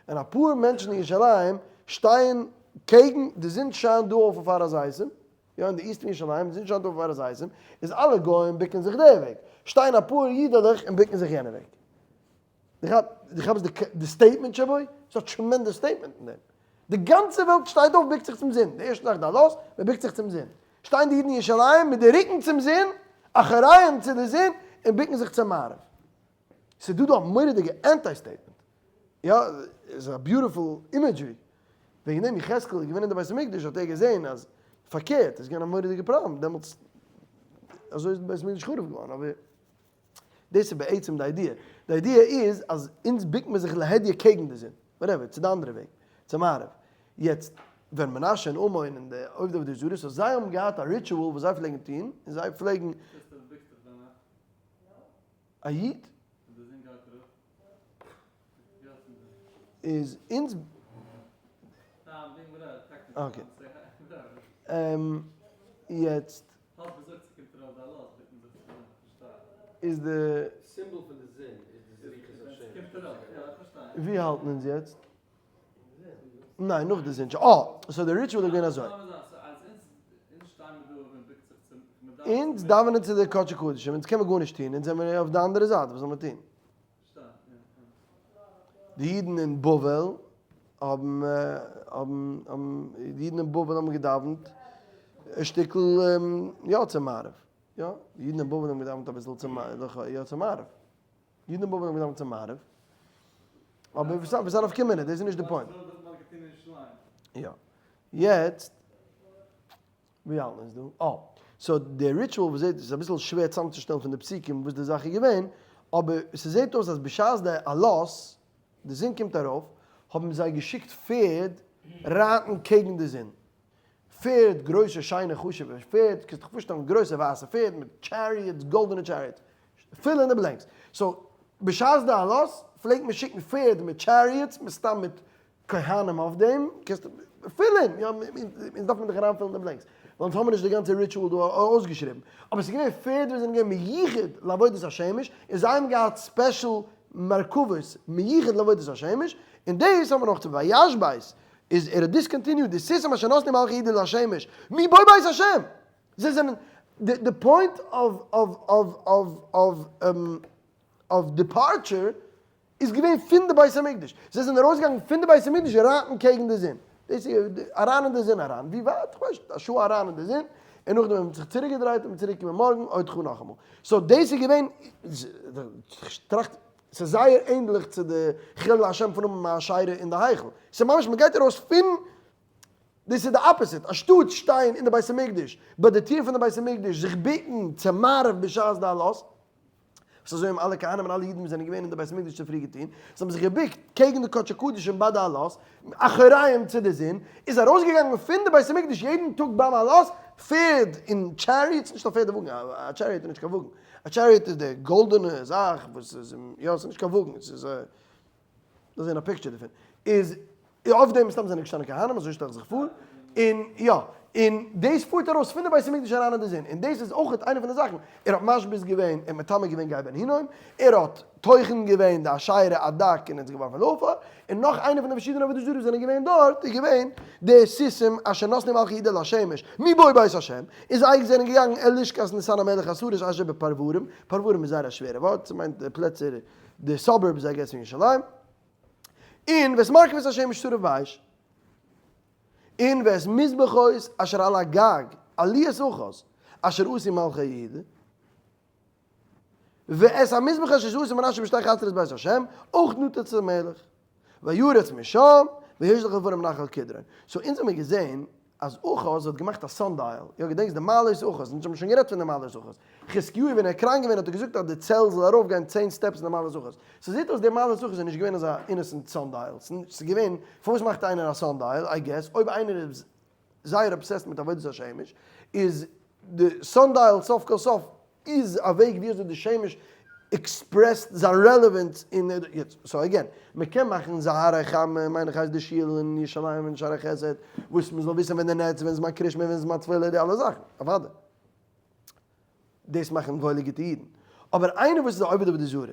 און אפאר מענטשן אין ירושלים שטייען קעגן, די זון שיינט דא אויף אויף הר הזיתים, יא אין די east פון ירושלים, די זון שיינט אויף הר הזיתים, איז אלע גוים בוקן זיך דער וועג, שטייען אפאר אידעלעך און בוקן זיך יענע וועג. די כאפסט די statement שבו? ס'איז א tremendous statement אין דעם. די גאנצע וועלט שטייט אויף בוקט זיך צום זון, די ערשטע נאכט די עלות, מען בוקט זיך צום זון. שטייען די אידן אין ירושלים מיט די רוקן צום זון, אחוריהם צו די זון, און בוקן זיך צום מערב. ס'איז דא דא א מורא'דיגע anti statement. יא, איז א beautiful imagery. וועגן דעם יחזקאל איז געווען אין די בית המקדש האט ער געזען אז פארקערט איז געווען א מורא'דיגע פראבלעם, דעמאלטס אזוי איז די בית המקדש חרוב געווארן, אבער דאס איז בעצם די idea. די idea איז אז אונז בוקט מען זיך להדיא קעגן די זון, whatever, צו די אנדערע וועג, צו מערב. יעצט, ווען מנשה און אמון און די עובדי עבודה זרה, so זיי האבן געהאט א ritual וואס זיי פלעגן טון, און זיי פלעגן. א איד? איז אונז. okay. יעצט. איז די. ווי האלטן אונז יעצט? ניין נאך די זון. אה! so די ritual איז געווען אזוי. אונז דאווענען צו די קדשי קדשים, אונז קען מען גארנישט טון, אונז זעמיר אויף די אנדערע זייט, וואס זאל מען טון? די אידן אין בבל האבן האבן האבן די אידן אין בבל האבן געדאווענט א שטיקל יא צו מערב, יא, די אידן אין בבל האבן געדאווענט אביסל צו יא צו מערב. אידן אין בבל האבן געדאווענט צו מערב. אבער וואס איז א נפקא מינה? דאס איז נישט די point. יא. יעצט, ווי האלט מען עס דא? אה. so די ritual וואס זעט, איז אביסל שווער צאמצושטעלן פון די פסוקים וואס די זאך איז געווען, אבער ס'זעט אויס אז בשעת די עלות, די זון קומט ארויף, האבן זיי געשיקט פערד רייטן קעגן די זון. פערד, גרויסע שיינע חשוב'ע פערד, קענסט דיך פארשטעלן גרויסע ווייסע פערד מיט chariots, גאלדענע chariots, fill in the blanks. so, בשעת די עלות פלעגט מען שיקן פערד מיט chariots, מסתם מיט כהנים אויף דעם, קענסט fill אין, יא, אונז דארף מען דאך אריינפילן די blanks, ווייל אונז האבן נישט די גאנצע ritual דא אויסגעשריבן. אבער ס'איז געווען פערד וואס זענען געווען מיוחד לעבודת השמש, און זיי האבן געהאט special מרכבות מיוחד לעבודת השמש, און דאס האבן מיר נאך צו וישבת איז ער האט discontinued די סיסטעם אשר נתנו מלכי יהודה לשמש מבוא בית השם! זיי זענען די point of departure איז געווען פון די בית המקדש, זיי זענען ארויסגעגאנגען פון די בית המקדש רייטן קעגן די זון, דאס איז אריין אין די זון אריין, ווי ווייט? כ'ווייס נישט, א שעה אריין אין די זון, און נאכדעם האט מען זיך צוריק געדרייט און צוריק קומען מארגן עוד חו נאכאמאל, so דאס איז געווען, כ'טראכט ס'איז זייער ענדליך צו די חילול השם פון האבן א אשרה אין די היכל. ס'איז ממש מ'גייט ארויס פון, דאס איז די opposite, אנשטאט שטיין אין די בית המקדש, ביי די טיר פון די בית המקדש, זיך בוקן צו מערב בשעת די עלות, וואס אזוי האבן אלע כהנים און אלע אידן וואס זענען געווען אין די בית המקדש צופרי געטון, זיי האבן זיך געבוקט קעגן די קדשי קדשים ביי די עלות, אחוריים צו די זון, איז ארויסגעגאנגען פון די בית המקדש יעדן טאג ביים עלות, פערד און chariots, נישט א פערד און וואגן, א chariot איז נישט קיין וואגן, א chariot איז די גאלדענע זאך וואס איז, יא ס'איז נישט קיין וואגן, ס'איז א, דארף זען א picture דערפון, איז אויף דעם מסתם זענען געשטאנען כהנים, אזוי שטעל איך זיך פאר, און יא, און דאס פארט ארויס פון די בית המקדש אריין אין די זון, און דאס איז אויך איינע פון די זאכן, ער האט משבית געווען און מטמא געווען גיא בן הינום, ער האט טוחן געווען די אשרה עד דק און עס געווארפן לעפר, און נאך איינע פון די פארשידענע עבודה זרה וואס זענען געווען דארט איז געווען די סוסים אשר נתנו מלכי יהודה לשמש מבוא בית השם, און זיי זענען געגאנגען אל לשכת נתן המלך הסרס אשר בפרברים, פרברים איז זייער א שווערע ווארט, ס'מיינט די פלעצער די suburbs I guess פון ירושלים, און ואת מרכבות השמש שרף באש, און ואת מזבחות אשר על הגג עליית אחז אשר עשו מלכי יהודה. ואת המזבח אשר עשה מנשה בשתי חצרות בית השם, אויך נתץ המלך. וירץ משם, וישלח לפניו נחל קדרון. so אונז האמיר געזען אז אחז האט געמאכט א sundial, יא געדענקסט די מעלות אחז, אונז האבן שוין גערעדט פון די מעלות אחז, חזקיהו ווען ער איז קראנק געווען האט ער געזאגט אז די צל זאל ארויף גיין צען steps אין די מעלות אחז, ס'זעט אויס די מעלות אחז איז נישט געווען אזא innocent sundial, ס'איז געווען, פארוואס מאכט איינער א sundial, I guess אויב איינער איז זייער obsessed מיט עבודת השמש, איז די sundial סוף כל סוף איז א וועג ווי אזוי די שמש expressed זיין relevance אין יעצט, so again, מען קען מאכן זהרי חמה, מיין איך הייסט די שול אין ירושלים אין שערי חסד, וואס מען זאל וויסן ווען די נץ, ווען זמן קרישמע, ווען זמן תפילה, די אלע זאכן, אוודאי. דאס מאכן וואוילע גוטע אידן. אבער איינער וואס איז א עובד עבודה זרה,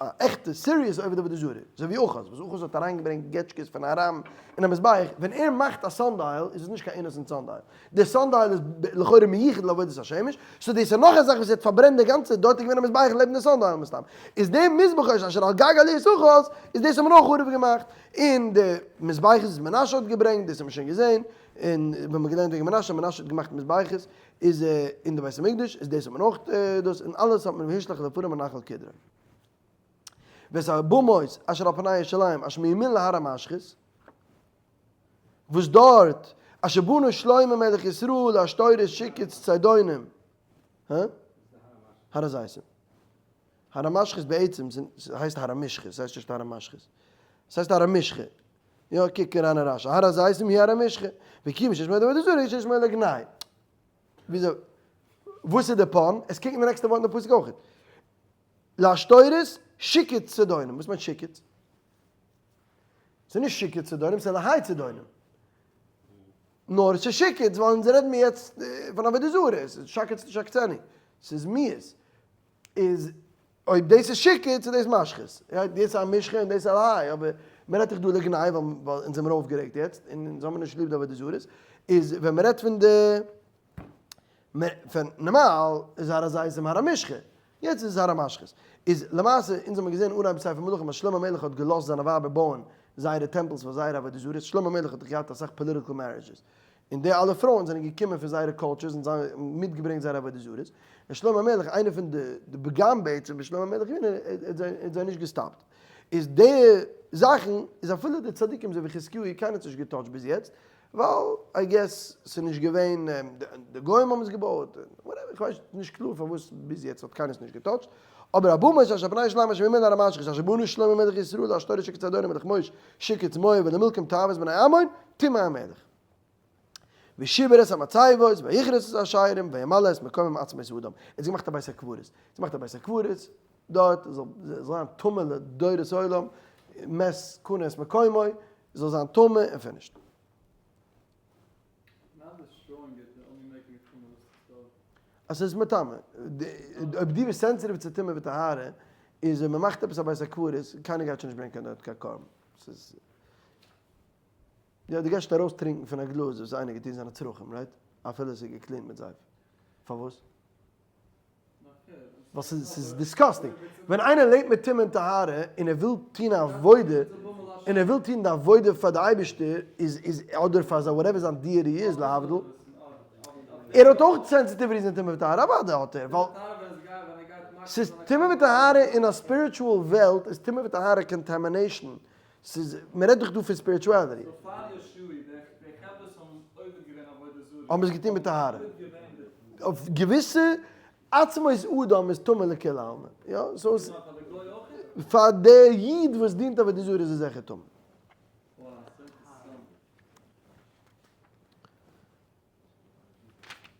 א עכטע serious עובד עבודה זרה, אזוי ווי אחז, וואס אחז האט אריינגעברענגט געטשקעס פון ארם אין א מזבח, ווען ער מאכט א sundial איז עס נישט קיין innocent sundial, די sundial איז לכאורה מיוחד לעבודת השמש, so דאס איז נאך א זאך וואס ער האט פארברענט די גאנצע, דארט איז געווען א מזבח לעבן די sundial מסתם, איז די מזבח אשר על גג עליית אחז, איז דאס האט מען אויך חרוב געמאכט, און די מזבחות וואס מנשה האט געברענגט, דאס האט מען שוין געזען, און ווען מען האט געלערנט וועגן מנשה, מנשה האט געמאכט מזבחות, איז אין די בית המקדש, איז דאס האט מען אויך דאס, און אלעס האט מען והשליך לפנים מנחל קדרון. ואת הבמות אשר על פני ירושלים אשר מימין להר המשחית, וואס דארט, אשר בנה שלמה מלך ישראל לעשתורת שקץ צידונים, הא? הר הזיתים. הר המשחית בעצם הייסט הר המשחה, ס'הייסט נישט הר המשחית. ס'הייסט הר המשחה. יא, קוק אריין אין רשי, הר הזיתים היא הר המשחה, וכיוון שיש מועד עבודה זרה יש מועד לגנאי. וויאזוי, וואס איז די pun? עס קוקט אין די נעקסטע ווארט אין די פסוק אויך. לעשתורת שקץ צידונים, וואס מיינט שקץ? ס'איז נישט שקץ צידונים, ס'איז אלהי צידונים. נאר ס'איז שקץ ווייל אונז רעדן מיר יעצט פון עבודה זרה, ס'איז שקץ תשקצנו, ס'איז מיאוס. איז אויב דאס איז שקץ איז דאס משחית. יא, דאס איז א משחה און דאס איז אלהי, אבער מען רעדט דאך דא לגנאי ווייל אונז זעמיר אויפגערעגט יעצט און אונז האמיר נישט ליב די עבודה זרות, איז ווען מען רעדט פון די פון נארמאל איז הר הזיתים הר המשחה, יעצט איז עס הר המשחית. איז למעשה אונז האמיר געזען אנהייב ספר מלכים אז שלמה המלך האט געלאזט זיינע ווייבער בויען זייערע temples פאר זייערע עבודה זרות, שלמה המלך האט דאך געהאט אסאך political marriages, און די אלע פרויען זענען געקומען פון זייערע cultures און זיי האבן מיטגעברענגט זייערע עבודה זרות, און שלמה המלך, איינער פון די די פגם בעצם פון שלמה המלך געווען, ער האט זיי נישט געסטאפט. איז די זאכן איז אפילו די צדיקים אזוי ווי חזקיהו קיינער האט עס נישט געטאטשט ביז יעצט, ווייל I guess ס'איז נישט געווען, די גוים האבן עס געבויעט, whatever, איך ווייס נישט קלאר פארוואס ביז יעצט האט קיינער עס נישט געטאטשט, אבער הבמות אשר פני ירושלים אשר מימין להר המשחית אשר בנה שלמה מלך ישראל לעשתורת שקץ צידונים ולכמוש שקץ מואב ולמלכום תועבת בני עמון, טמא המלך. ושיבר את המצבות ויכרת את האשרים וימלא את מקומם עצמות אדם. ער האט געמאכט א בית הקברות. ער האט געמאכט א בית הקברות דארט זאל זיין טמא לדורות עולם, מת קנה את מקומו, זאל זיין טמא און finished. אז ס'איז מטמא. אויב דו ביסט sensitive צו טומאה וטהרה, איז ווען מ'מאכט עפעס א בית הקברות, קיינער גייט שוין נישט ברענגען דארט קיין קרבן. ס'איז. יא, דו גייסט נישט ארויס טרינקן פון א גלאז וואס איינער געטון זיינע צרכים, right? אפילו עס איז געקלינט מיט זייף. פארוואס? ווייל ס'איז ס'איז disgusting. ווען איינער לעבט מיט טומאה און טהרה און ער וויל טון א עבודה, און ער וויל טון די עבודה פאר די אייבערשטער, איז איז אדער פאר זיין whatever זיין deity איז להבדיל, ער האט אויך sensitivities אין טומאה וטהרה, אוודאי האט ער, ווייל ס'איז טומאה וטהרה אין א spiritual וועלט איז טומאה וטהרה contamination, ס'איז, מען רעדט דאך דא פון spirituality. so פאר יהושע די די חברה וואס האבן עובד געווען עבודה זרה. האבן עס געטון מיט טהרה. אויף געוויסע עצמות אדם איז טמא לכולי עלמא. יא, so פאר די גוי אויך? פאר די איד וואס דינט עבודה זרה איז עס זיכער טמא.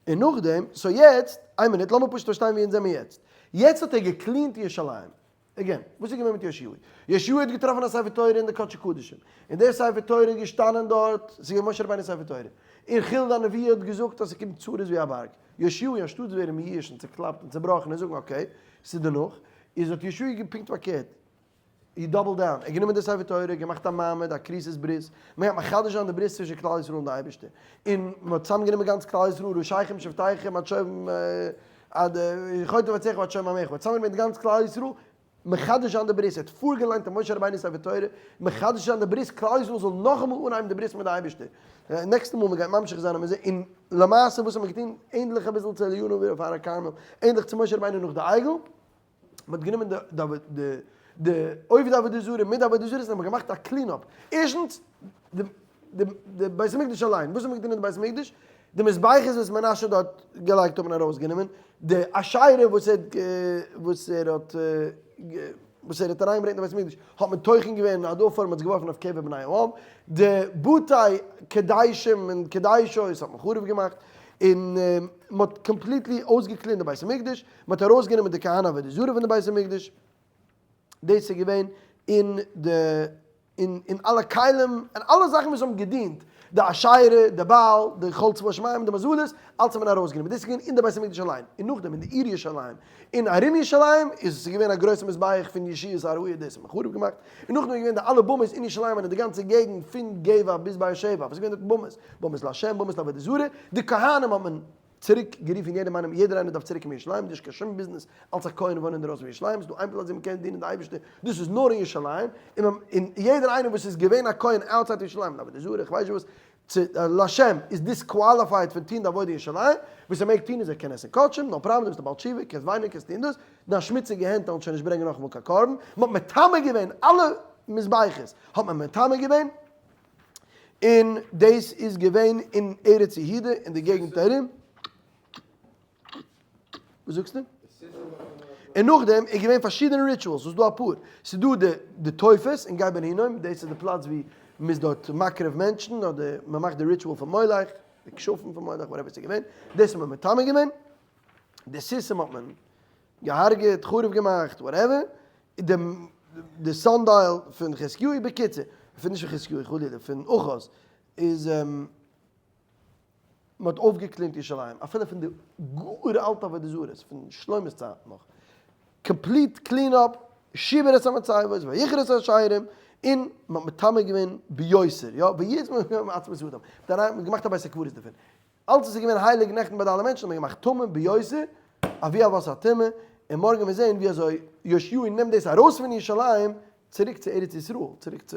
און נאכדעם, so יעצט, איין מינוט, לאמיר פשוט פארשטיין ווי אונז זעמיר יעצט. יעצט האט ער געקלינט ירושלים. again, וואס איז געווען מיט יאשיהו? יאשיהו האט געטראפן א ספר תורה אין די קדשי קדשים, און דער ספר תורה איז געשטאנען דארט, ס'איז געווען משה רבינו'ס ספר תורה, און חולדה הנביאה האט געזאגט אז ס'קומט צרות ווי א בארג. יאשיהו אנשטאט ווערן מיואש און צעקלאפט און צעבראכן און זאגן okay, ס'איז דערנאך, איז האט יאשיהו פונקט פארקערט, he doubled down, ער האט גענומען די ספר תורה, געמאכט א מעמד, א כריתת ברית, מען גייט מחדש זיין די ברית צווישן כלל ישראל און די אייבערשטער, און מען האט צוזאמגענומען גאנץ כלל ישראל, ראשיכם שבטיכם עד שוב עד חוטב עציך ועד שואב מימיך, מען האט צוזאמגענומען גאנץ כלל ישראל, מחדש זיין די ברית, ער האט פארגעליינט אין משה רבינו'ס ספר תורה, מחדש זיין די ברית, כלל ישראל זאל נאכאמאל אנהייבן די ברית מיט די אייבערשטער, נעקסטע מאל מען גייט ממשיך זיין, און למעשה וואס האט מען געטון, ענדליך אביסל צו אליהו הנביא אויף הר הכרמל, ענדליך צו משה רבינו נאך די עגל. מען האט גענומען די די די עובדי עבודה זרה מיט די עבודה זרות און מען האט געמאכט א clean up. ערשטנס, די די די בית המקדש אליין, וואס האט מען געטון אין די בית המקדש? די מזבחות וואס מנשה האט דארט געלייגט האט מען ארויסגענומען, די אשרה וואס ער האט וואס ער האט וואס ער האט אריינגעברענגט אין בית המקדש האט מען טוחן געווען עד עפר, מען האט עס געווארפן אויף קבר בני העם, די בתי קדשים און קדשות האט מען חרוב געמאכט, און מען האט completely אויסגע clean ט די בית המקדש, מען האט ארויסגענומען די כהני עבודה זרה פון די בית המקדש, דאס איז געווען אין די און און אלע כלים און אלע זאכן וואס האבן געדינט די אשרה, די בעל, די כל צבא שמים, די מזלות, אלץ האט מען ארויסגענומען, דאס איז געווען אין די בית המקדש אליין, און נאכדעם אין די עיר ירושלים, און ארום ירושלים איז עס געווען א גרויסע מזבח פון ישועות הראיה, דאס האט מען חרוב געמאכט, און נאכדעם איז געווען די אלע במות אין ירושלים און אין די גאנצע געגנט פון גבע ביז באר שבע, וואס איז געווען דארט במות, במות לה', במות לעבודה זרה, די כהנים האט מען. צוריק גערופן יעדעם איינעם, יעדער איינער דארף צוריק קומען ירושלים, נישט קיין שום ביזנעס אלס א כהן וואוינען אינדערויסן פון ירושלים, ס'איז דא איין פלאץ ווי מ'קען דינען די אייבערשטער, דאס איז נאר אין ירושלים, און און יעדער איינער וואס איז געווען א כהן outside ירושלים, אין עבודה זרה, כ'ווייס נישט וואס, צו לשם, איז disqualified פון טון די עבודה אין ירושלים, וואס ער מעג טון איז ער קען עסן קדשים, no problem, דו ביסט א בעל תשובה, קענסט וויינען, קענסט טון דאס, דיין שמוציגע הענט וועלן שוין נישט ברענגען נאכאמאל קיין קרבן, מ'האט מטמא געווען אלע מזבחות, האט מען מטמא געווען. און דאס איז געווען אין ארץ יהודה אין די געגנט ארום. וואס זאגסטו? און נאכדעם איז געווען פארשידענע rituals, ס'איז דא אפאר, ס'איז דא די די תופת אין גיא בן הינום, דאס איז די פלאץ ווי מ'איז דארט מקריב מענטשן, אדער מ'מאכט די ritual פון מולך, די כשפים פון מולך, whatever ס'איז געווען, דאס האט מען מטמא געווען, די סוסים האט מען געהארגעט, חרוב געמאכט, whatever, די די sundial פון חזקיהו, בקיצור, פון נישט פון חזקיהו חלילה, פון אחז, איז מען האט אויפגע clean ט ירושלים, אפילו פון די גאר אלטע עבודה זרות, פון שלמה'ס צייט נאך, complete clean up, שיבר את המצבות, ויכרת את האשרים, און מען האט מטמא געווען ביותר, יא, ויטמא מעצמות האדם, מען האט געמאכט א בית הקברות דערפון. אלץ וואס איז געווען הייליג נעכטן ביי די אלע מענטשן האט מען געמאכט טמא ביותר, אבי אבות הטומאה, און מארגן וועט מען זען ווי אזוי יאשיהו נעמט דאס ארויס פון ירושלים צוריק צו ארץ ישראל, צוריק צו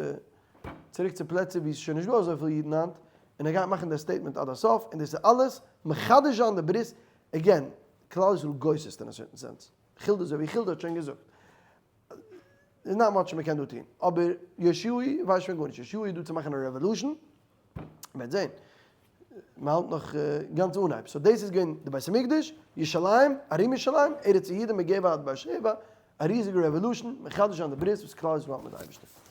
צוריק צו פלעצער ווי עס איז שוין נישט דא אזויפיל אידן היינט, און ער גייט מאכן די statement עד הסוף, און דאס איז אלעס מחדש זיין די ברית, again, כלל ישראל גוסס'ט אין א certain sense, חולדה אזוי ווי חולדה האט שוין געזאגט. איז not much מ'קען דא טון. אבער יאשיהו ווייסט שוין גארנישט. יאשיהו איז דא צו מאכן א revolution. מ'וועט זען. מ'האלט נאך גאנץ אנהייב. so דאס איז געווען די בית המקדש, ירושלים, ארום ירושלים, ארץ יהודה מגבע עד באר שבע, א ריזיגע revolution, מחדש זיין די ברית וואס כלל ישראל האט מיט די אייבערשטער.